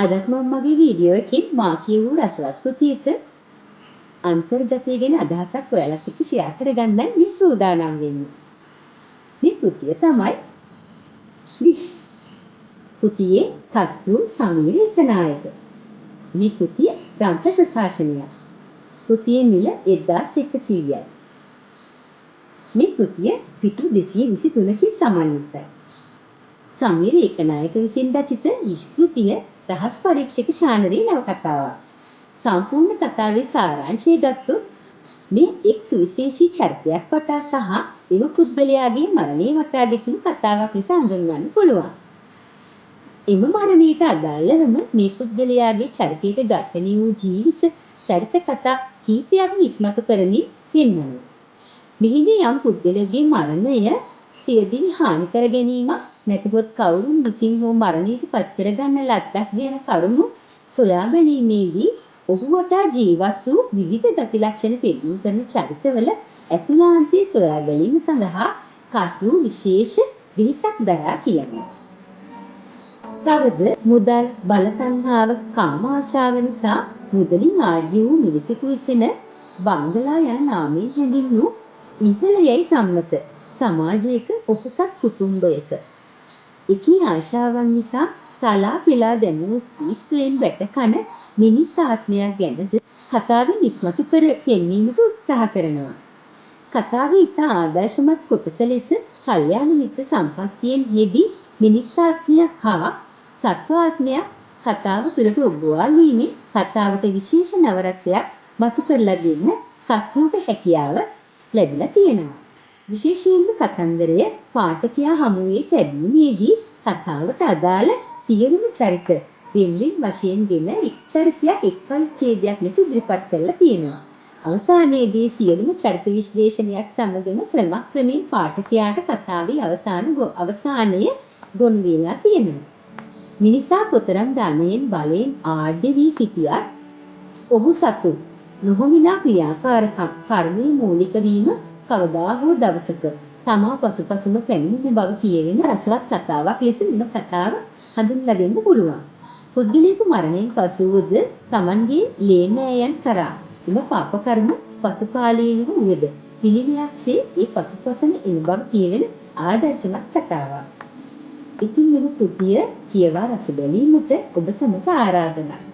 අදත් මම මගේ වීඩියෝ එකෙන් මා කියවූ රසවත් කෘතියක අන්තර්ගතය ගැන අදහසක් ඔයාලත් එක්ක ෂෙයා කරගන්නයි මේ සූදානම් වෙන්නේ. මේ කෘතිය තමයි විෂ්. කෘතියේ කර්තෘ සමීර ඒකනායක. මේ කෘතිය ග්‍රන්ථ ප්‍රකාශනයක්. කෘතියේ මිල 1100යි. මේ කෘතිය පිටු 223කින් සමන්විතයි. සමීර ඒකනායක විසින් රචිත විෂ් කෘතිය රහස් පරීක්ෂක ශානරයේ නවකතාවක්. සම්පූර්ණ කතාවේ සාරාංශය ගත්තොත් මේ එක් සුවිශේෂී චරිතයක් වටා සහ එම පුද්ගලයාගේ මරණය වටා ගෙතුණු කතාවක් ලෙස හඳුන්වන්න පුළුවන්. එම මරණයට අදාළවම මේ පුද්ගලයාගේ චරිතයට ඝට්ටනය වූ ජීවිත චරිත කතා කීපයක්ම ඉස්මතු කරමින් පෙන්වනවා. මෙහිදී යම් පුද්ගලයෙකුගේ මරණය සියදිවි හානි කර ගැනීමක් නැතහොත් කවුරුන් විසින් හෝ මරණයට පත් කරගන්න ලද්දක් ගැන කරුණු සොයා බැලීමේදී ඔහු වටා ජීවත් වූ විවිධ ගති ලක්ෂණ පෙන්නුම් කරන චරිතවල ඇතුළාන්තය සොයා ගැනීම සඳහා කර්තෘ විශේෂ වෙහෙසක් දරා කියනවා. තවද මුදල්, බල තණ්හාව, කාම ආශාව නිසා මුදලින් ආඩ්‍ය වූ මිනිසෙකු විසින බංගලා යන නාමයෙන් හැඳින්වූ ඉහළ යැයි සම්මත සමාජයක පොහොසත් කුටුම්භයක එකී ආශාවන් නිසා තලා පෙලා දැමූ ස්ත්‍රීත්වයෙන් වැටකන මිනිස් ආත්මයක් ගැනද කතාවෙන් ඉස්මතු කර පෙන්වීමට උත්සාහ කරනවා. කතාවේ ඉතා ආදර්ශමත් කොටස ලෙස කල්‍යාණ මිත්‍ර සම්පත්තියෙන් හෙබි මිනිස් ආත්මයක් හා සත්ව ආත්මයක් කතාව තුළට ඔබ්බවාලීමෙන් කතාවට විශේෂ නව රසයක් මතු කරලා දෙන්න කර්තෘට හැකියාව ලැබිලා තියෙනවා. විශේෂයෙන්ම කතන්දරය පාඨකයා හමුවේ තැබීමේදී කතාවට අදාළ සියලුම චරිත වෙන් වෙන් වශයෙන් ගෙන එක් චරිතයක් එක් පරිච්ඡේදයක් ලෙස ඉදිරිපත් කරලා තියෙනවා. අවසානයේදී සියලුම චරිත විශ්ලේෂණයක් සමගම ක්‍රමක්‍රමයෙන් පාඨකයාට කතාවේ අවසානය ගොනු වෙලා තියෙනවා. මිනිසා කොතරම් ධනයෙන් බලයෙන් ආඩ්‍ය වී සිටියත් ඔහු සතු නොහොමිනා ක්‍රියාකාරකම් කර්මයේ මූලික වීම කවදා හෝ දවසක තමා පසුපසම පැමිණෙන බව කියවෙන රසවත් කතාවක් ලෙස මෙම කතාව හඳුන්ලා දෙන්න පුළුවන්. පුද්ගලයෙකු මරණයෙන් පසුවද තමන්ගේ ලේ නෑයන් කරා එම පාප කර්ම පසු කාලීනව වුවද පිළිවෙයක්සේ ඒ පසුපසම එන බව කියවෙන ආදර්ශමත් කතාවක්. ඉතින් මෙම කෘතිය කියවා රස බැලීමට ඔබ සැමට ආරාධනා.